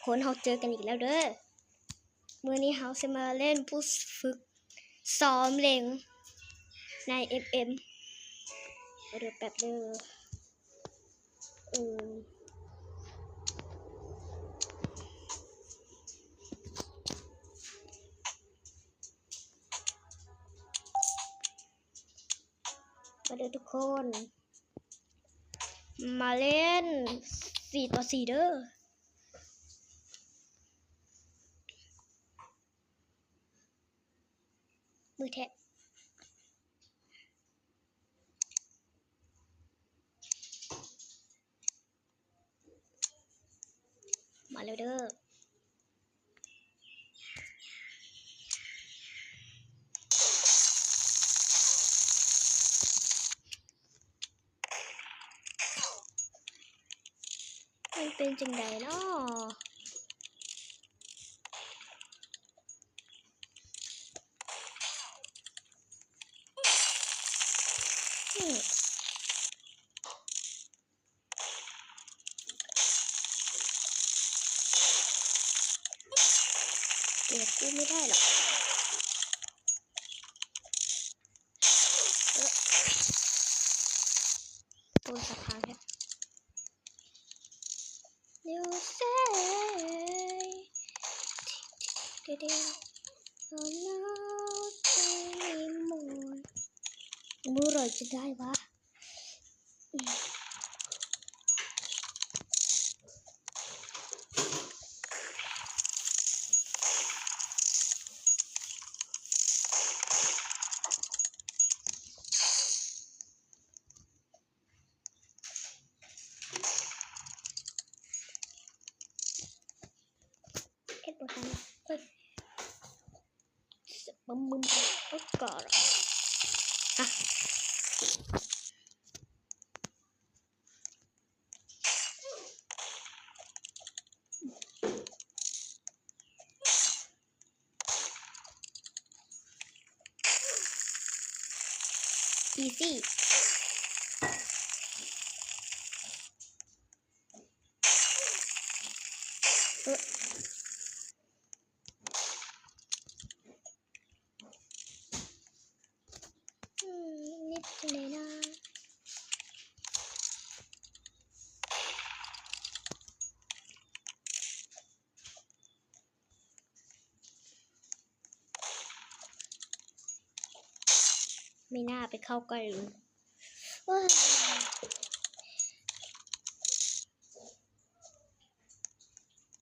ຄົນ ເຮົາເຈີກັນອີກແລ້ວເດີ້. ມື້ນີ້ເຮົາຊິມາຫຼິ້ນຜູ້ຝຶກຊ້ອມເລັງໃນເອັມເອັມ. ເດີແປັບເດີ. ເອີ ມາເດີທຸກຄົນ ມາຫຼິ້ນສີ່ຕໍ່ສີ່ເດີ. ມືແທະ ມາແລ້ວເດີ. ມັນເປັນຈັ່ງໃດເນາະ? ເກັບກູ້ບໍ່ໄດ້ລະ. ເອີ ໂອ້ຍ ສະພານແທ້. You say I'm not anymore. ເມື່ອໃດຈະໄດ້ວະ? ເຮັດບໍ່ທັນ. ເອີຍ ບະມຶນ ໂອກາ ຮະ. Easy. ເອີ ອືມ ນິດໜ້ອຍນະ. ມີໜ້າໄປເຂົ້າໃກ້ເລີຍ. ໂອ້ຍ